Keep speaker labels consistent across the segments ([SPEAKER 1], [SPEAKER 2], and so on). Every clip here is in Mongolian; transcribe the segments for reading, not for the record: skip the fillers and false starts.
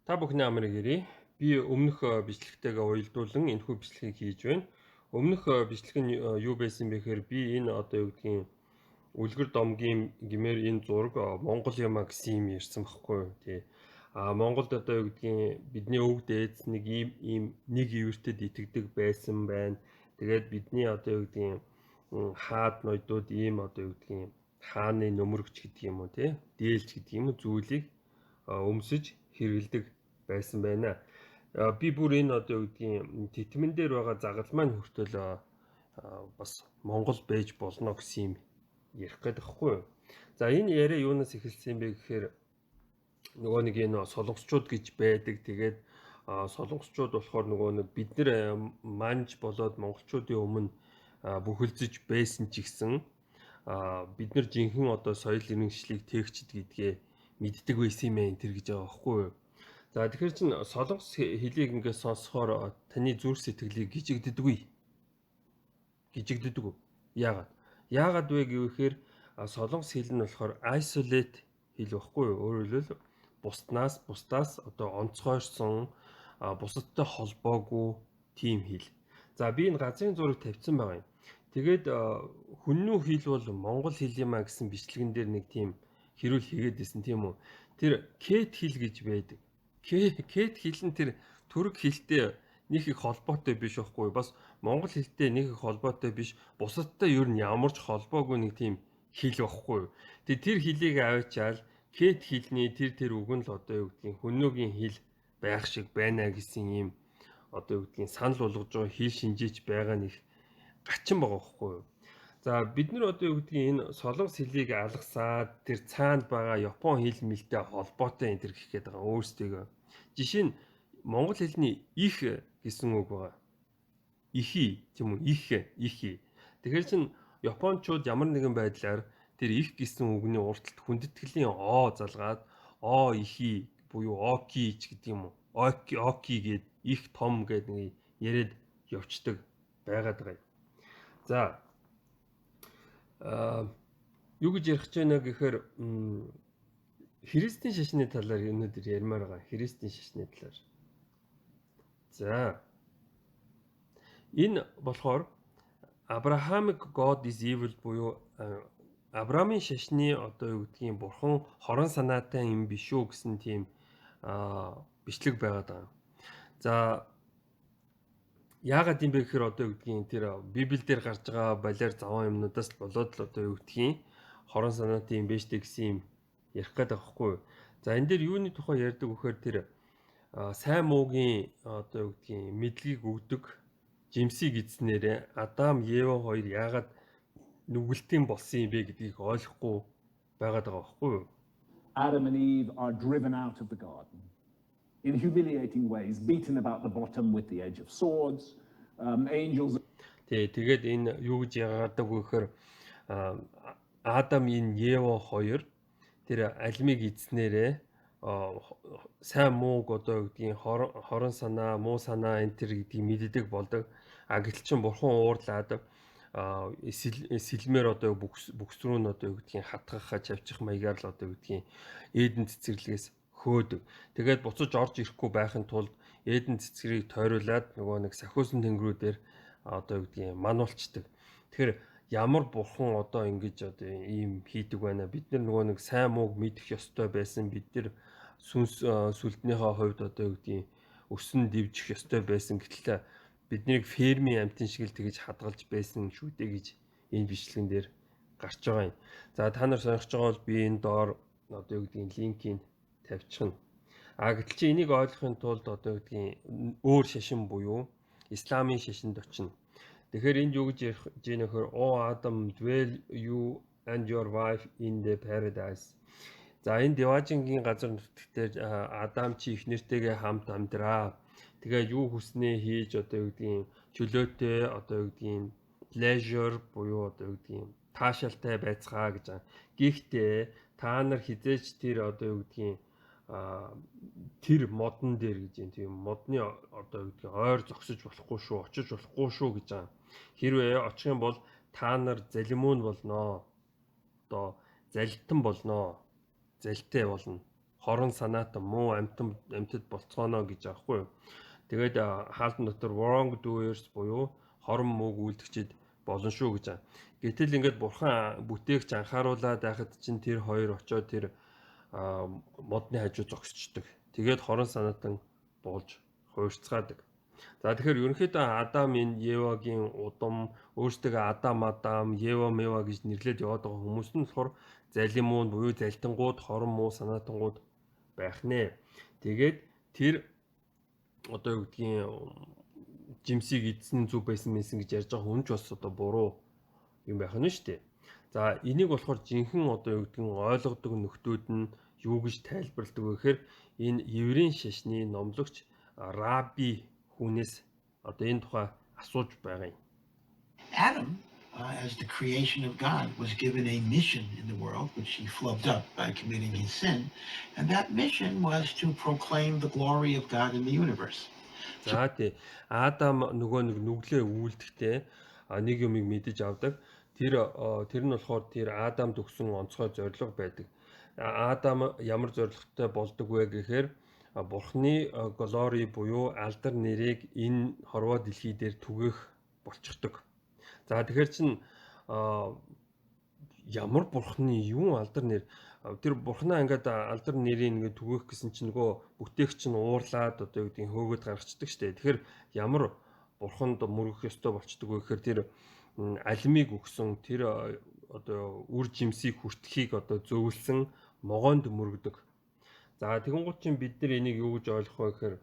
[SPEAKER 1] Та бүхний амрыг ирье. Би өмнөх бичлэгтэйгээ уялдуулан энэхүү бичлэгийг хийж байна. Өмнөх бичлэг нь юу байсан бэ гэхээр би энэ одоо юу гэдгийг үлгэр домгийн гэмээр энэ зураг Монгол юмаа гэсэн юм ярьсан байхгүй юу? Тий. А Монголд одоо юу гэдгийг бидний өвөг дээдс нэг ийм ийм нэг ивэртэд итгэдэг байсан байна. Тэгээд бидний одоо юу гэдгийг хаад ноёдууд ийм одоо юу гэдгийг хааны нөмөрөгч гэдэг юм уу тий, дээлч гэдэг юм уу зүйлийг өмсөж хэрэглэдэг байсан байна. Би бүр энэ одоо юу гэдгийг тэтмэн дээр байгаа загал маань хүртэл бас Монгол байж болно гэсэн юм ярих гээд байхгүй юу. За, энэ яриа юунаас эхэлсэн юм бэ гэхээр нөгөө нэг энэ солонгосчууд гэж байдаг. Тэгээд солонгосчууд болохоор нөгөө нэг бид нар манж болоод монголчуудын өмнө бүхэлзэж байсан ч гэсэн бид нар жинхэнэ одоо соёл иргэншлийг тээгчд гэдгээ мэддэг байсан юм ээ энэ тэр гэж байгаа байхгүй юу. За, тэгэхээр чин солонгос хэлийг ингээд сонсохоор таны зүрх сэтгэлийг гижигддэггүй. Гижигддэг. Яагаад? Яагаад вэ гэвэхээр солонгос хэл нь болохоор isolate хэл байхгүй юу? Өөрөөр хэлбэл, бусдаас одоо онцгойрсон, бусадтай холбоогүй тийм хэл. За, би энэ газрын зураг тавьсан байгаа юм. Тэгээд хүннүү хэл бол монгол хэл юм а гэсэн бичлэгэн дээр нэг тийм хэрүүл хийгээд байсан, тийм үү? Тэр кет хэл гэж байдаг. Кет хэл нь тэр түрэг хэлтэй нэг их холбоотой биш байхгүй, бас монгол хэлтэй нэг их холбоотой биш, бусадтай ер нь ямар ч холбоогүй нэг тийм хэл байхгүй. Тэгээ тэр хэлийг аваачаал кет хэлний тэр тэр үг нь л одоо юу гэдгийг хүннүүгийн хэл байх шиг байна гэсэн ийм одоо юу гэдгийг санал болгож байгаа хэл шинжээч байгаа нэг гачин байгаа байхгүй юу. За, бид нар одоо юу гэдгийг энэ солонгос хэлийг алгасаад тэр цаанд байгаа Япон хэл мэлтэй холбоотой энэ тэр гэх гээд байгаа өөрсдийгөө. Жишээ нь, монгол хэлний их гэсэн үг байгаа. Ихи тийм үү? Их, ихи. Тэгэхээр чин японочууд ямар нэгэн байдлаар тэр их гэсэн үгний урд талд хүндэтгэлийн о залгаад о ихи буюу оки ч гэдэг юм уу. Оки, оки гээд их том гээд нэг яриад явцдаг байгаад байгаа юм. За, а юу гэж ярих гэж байна гэхээр христийн шашны талаар өнөөдөр ярмаар байгаа. Христийн шашны талаар. За. Энэ болохоор Abrahamic God is evil буюу Авраамийн шашны одоо юу гэдгийг бурхан хорон санаатай юм биш үү гэсэн тийм бичлэг байгаад байгаа. За, яагаад юм бэ гэхээр одоо юу гэдгийг тэр Библид гарч байгаа балиар заван юмнуудаас л болоод л одоо юу гэдгийг хорон санаатай юм биш үү гэсэн юм ярих гээд байгаа хгүй юу. За, энэ дээр юуны тухай ярьдаг вэхээр тэр сайн муугийн одоо юу гэдгийг мэдлэгийг өгдөг жимсийг идснээрээ Адам, Ева хоёр яагаад нүгэлтийн болсон юм бэ гэдгийг ойлгохгүй байгаад байгаа байхгүй юу?
[SPEAKER 2] Adam and Eve are driven out of the garden in humiliating ways, beaten about the bottom with the edge of swords, angels
[SPEAKER 1] Тий, тэгээд энэ юу гэж яагаад вэ гэхээр Адам, энэ Ева хоёр тэр алимыг идснээрээ сайн мууг одоо юу гэдгийг хорон санаа, муу санаа энэ тэр гэдгийг мэддэг болдог. А гэтэл чин бурхан уурлаад сэлмээр одоо бүкс рүү нь одоо юу гэдгийг хатгахаа чавчих маягаар л одоо юу гэдгийг Эден цэцэрлэгээс хөөдөг. Тэгээд буцаж орж ирэхгүй байхын тулд Эден цэцэрлэгийг тойруулаад нөгөө нэг сахиусан тэнгэрүүдээр одоо юу гэдгийг мануулцдаг. Тэгэхээр ямар бурхан одоо ингэж одоо ийм хийдэг байна. Бид нар нөгөө нэг сайн мууг мэдэх ёстой байсан. Бид нар сүнс сүлднийхээ хувьд одоо юу гэдгийг өсөн дэвжих ёстой байсан. Гэтэл биднийг фермийн амьтан шиг л тэгж хадгалж байсан шүү дээ гэж энэ бичлэгэн дээр гарч байгаа юм. За, та нар сонирхож байгаа бол би энэ доор одоо юу гэдгийг линкийг тавьчихна. А гэтэл чи энийг ойлгохын тулд одоо юу гэдгийг өөр шашин буюу исламын шашинд очино. Тэгэхээр энд юу гэж ярих гэж байна гэхээр "O Adam, dwell you and your wife in the paradise." За, энэ диваажингийн газар нутагт Адам, чи эхнэртэйгээ хамт амьдраа. Тэгээд юу хүснээ хийж, одоо юу гэдгийг чөлөөтэй, одоо юу гэдгийг pleasure буюу одоо юу гэдгийг таашаалтай байцгаа гэж байгаа. Гэхдээ та нар хэзээ ч тэр одоо юу гэдгийг тэр модон дээр гэж юм, тийм модны одоо юу гэдгийг ойр зогсож болохгүй шүү, очиж болохгүй шүү гэж байгаа. Хэрвээ очих юм бол та нар залимуун болноо. Одоо залилтан болноо. Залтай болно. Хорон санаатан муу амьтан амьтад болцгооно гэж аахгүй юу. Тэгээд хаалтан дотор wrong doers буюу хорон мууг үйлдэгчид болно шүү гэж байгаа. Гэтэл ингээд бурхан бүтээгч анхааруулад байхад чинь тэр хоёр очоод тэр модны хажуу зогсчдөг. Тэгээд хорон санаатан болж хуурцгаадаг. За тэгэхээр ерөнхийдөө Адам энэ Евагийн удам өөрсдөө Адам Адам, Ева Мева гэж нэрлээд яваад байгаа хүмүүс нь болохоор залимуун буюу залтингууд, хорон муу санаатангууд байх нэ. Тэгээд тэр одоо юу гэдгийг жимсийг эдсэн зүг байсан мэсэн гэж ярьж байгаа хүн ч бас одоо буруу юм байх нь шүү дээ. За энийг болохоор жинхэнэ одоо юу гэдгийг ойлгодог нөхдүүд нь юу гэж тайлбарладаг вэ гэхээр энэ еврейн шашны номлогч Раби хүнээс одоо энэ тухай асууж байгаа юм.
[SPEAKER 3] Adam, as the creation of God, was given a mission in the world, which he flubbed up by committing his sin. And that mission was to proclaim the glory of God in the universe.
[SPEAKER 1] За тий. Адам нөгөө нэг нүглээ үйлдэхдээ нэг юмыг мэдэж авдаг. Тэр нь болохоор тэр Адамд өгсөн онцгой зорилго байдаг. Адам ямар зорилготой болдог вэ гэхээр Бурхны glory буюу алдар нэрийг энэ хорвоо дэлхий дээр түгээх болчихдог. За тэгэхээр чин ямар бурхны юун алдар нэр тэр бурхнаа ингээд алдар нэрийг ингээд түгээх гэсэн чинь нөгөө бүтээгч нь уурлаад одоо юу гэдгийг хөөгөөд гаргацдаг штэ. Тэгэхээр ямар бурханд мөргөх ёстой болчдөг вэ гэхээр тэр алимыг өгсөн тэр одоо үр жимсийг хүртэхийг одоо зөвлөсөн могоонд мөргөдөг. За тэгэнгүүт чинь бид нар энийг юу гэж ойлгох вэ гэхээр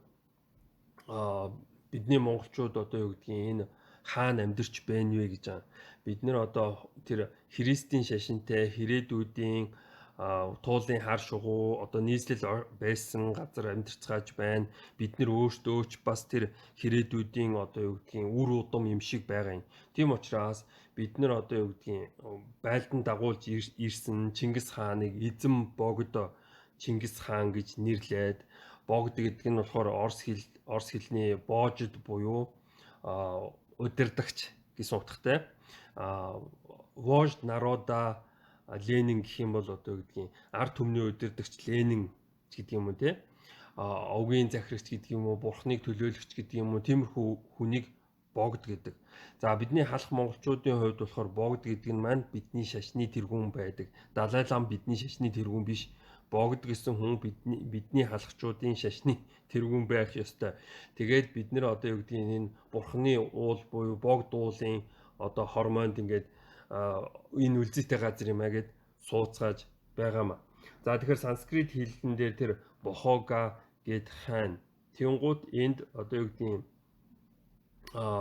[SPEAKER 1] бидний монголчууд одоо юу гэдгийг энэ хаана амьдарч байна вэ гэж байгаа. Бид нэр одоо тэр Христийн шашинтай хэрээдүүдийн туулын хар шугуу одоо нийслэл байсан газар амьдарцгааж байна. Бид нэр өөрсдөө ч бас тэр хэрээдүүдийн одоо юу гэдгийг үр удам юм шиг байгаа юм. Тийм учраас бид нар одоо юу гэдгийг байлдан дагуулж ирсэн Чингис хааныг эзэм богд Чингис хаан гэж нэрлээд богд гэдэг нь болохоор орос хэлний боожид буюу удирдагч гэсэн утгатай. Вожд народа Ленин гэх юм бол одоо гэдгийг ард түмний удирдагч Ленин гэдэг юм уу те. Овгийн захирагч гэдэг юм уу, бурхныг төлөөлөгч гэдэг юм уу, тиймэрхүү хүнийг богд гэдэг. За бидний халах монголчуудын хувьд болохоор богд гэдэг нь маань бидний шашны тэргүүн байдаг. Далай лам бидний шашны тэргүүн биш. Богд гэсэн хүн бидний халахчуудын шашны тэргүүн байх ёстой. Тэгээд бид нэр одоо юу гэдгийг энэ бурхны уул буюу богд уулын одоо хормонд ингээд энэ үлзийтэй газар юм а гэд сууцгааж байгаамаа. За тэгэхээр санскрит хэлэн дээр тэр бохога гэд хаан. Тэнгууд энд одоо юу гэдгийг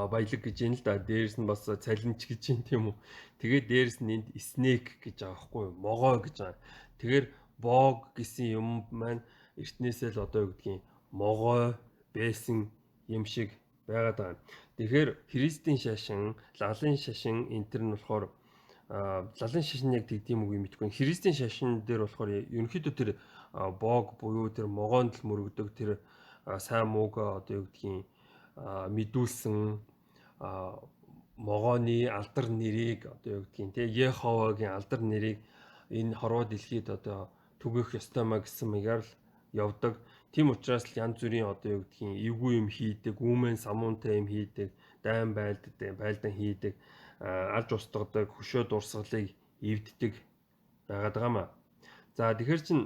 [SPEAKER 1] баялаг гэж юм л да. Дээрс нь бас цалинч гэж юм тийм үү. Тэгээд дээрс нь энд snake гэж байгаа байхгүй юу? Могой гэж байгаа. Тэгэхээр бог гэсэн юм маань эртнээсээ л одоо юу гэдгийг могой байсан юм шиг байгаад байгаа. Тэгэхээр Христийн шашин, лалын шашин энэ төр нь болохоор лалын шашин яг тэгдэм үгүй мэдэхгүй. Христийн шашин дээр болохоор ерөнхийдөө тэр бог буюу тэр могоонд л мөрөгдөг тэр сайн мууг одоо юу гэдгийг мэдүүлсэн могооны алдар нэрийг одоо юу гэдгийг те Еховагийн алдар нэрийг энэ хорвоо дэлхийд одоо түгээх ёстой маа гэсэн маягаар л явдаг. Тийм учраас л янз бүрийн одоо юу гэдгийг эвгүй юм хийдэг, үүмэн самуунтай юм хийдэг, дайн байлддаг, байлдан хийдэг, алж устгадаг, хөшөө дурсгалыг эвддэг байгаад байгаа маа. За тэгэхээр чин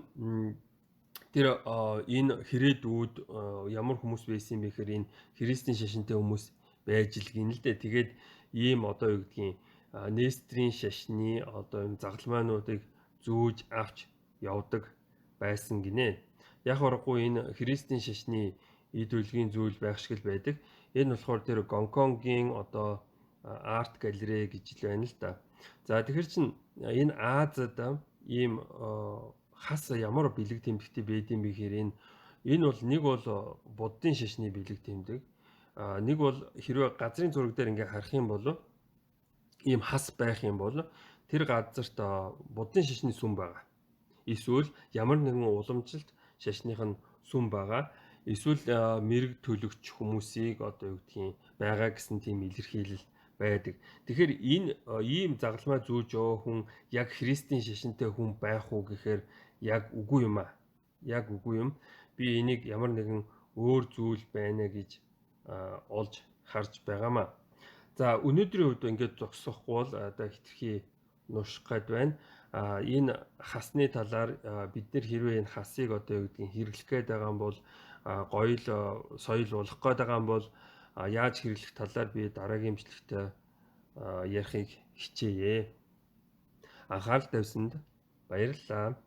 [SPEAKER 1] тэр энэ хэрээдүүд ямар хүмүүс байсан юм бэ гэхээр энэ Христийн шашинтай хүмүүс байж л гин л дээ. Тэгээд ийм одоо юу гэдгийг Нестрийн шашны одоо юм загалмайнуудыг зүүж авч явдаг байсан гинэ. Яг аргагүй энэ Христийн шашны эд үлгийн зүйл байх шиг л байдаг. Энэ болохоор тэр Гонконгийн одоо арт галерей гэж л байна л да. За тэгэхээр чин энэ Азад ийм хас ямар бэлэг тэмдэгтэй байд юм бэ гэхээр энэ бол нэг бол буддын шашны бэлэг тэмдэг. Нэг бол хэрвээ газрын зураг дээр ингээ харах юм бол ийм хас байх юм бол тэр газарт буддын шашны сүм байгаа. Эсвэл ямар нэгэн уламжлалт шашных нь сүм байгаа. Эсвэл мэрэг төлөгч хүмүүсийг одоо юу гэдгийг байгаа гэсэн тийм илэрхийлэл байдаг. Тэгэхээр энэ ийм загалмай зүүж яваа хүн яг Христийн шашинтай хүн байх уу гэхээр яг үгүй юм аа. Яг үгүй юм. Би энийг ямар нэгэн өөр зүйл байна гэж олж харж байгаамаа. За, өнөөдрийн хувьд ингээд зогсохгүй бол одоо хэтэрхий нуших гээд байна. Энэ хасны талаар бид нар хэрвээ энэ хасыг одоо юу гэдгийг хэрэглэх гээд байгаа юм бол, гоё л соёл болох гээд байгаа юм бол яаж хэрэглэх талаар би дараагийн бичлэгтээ ярихыг хичээе. Анхаарал тавьсанд баярлалаа.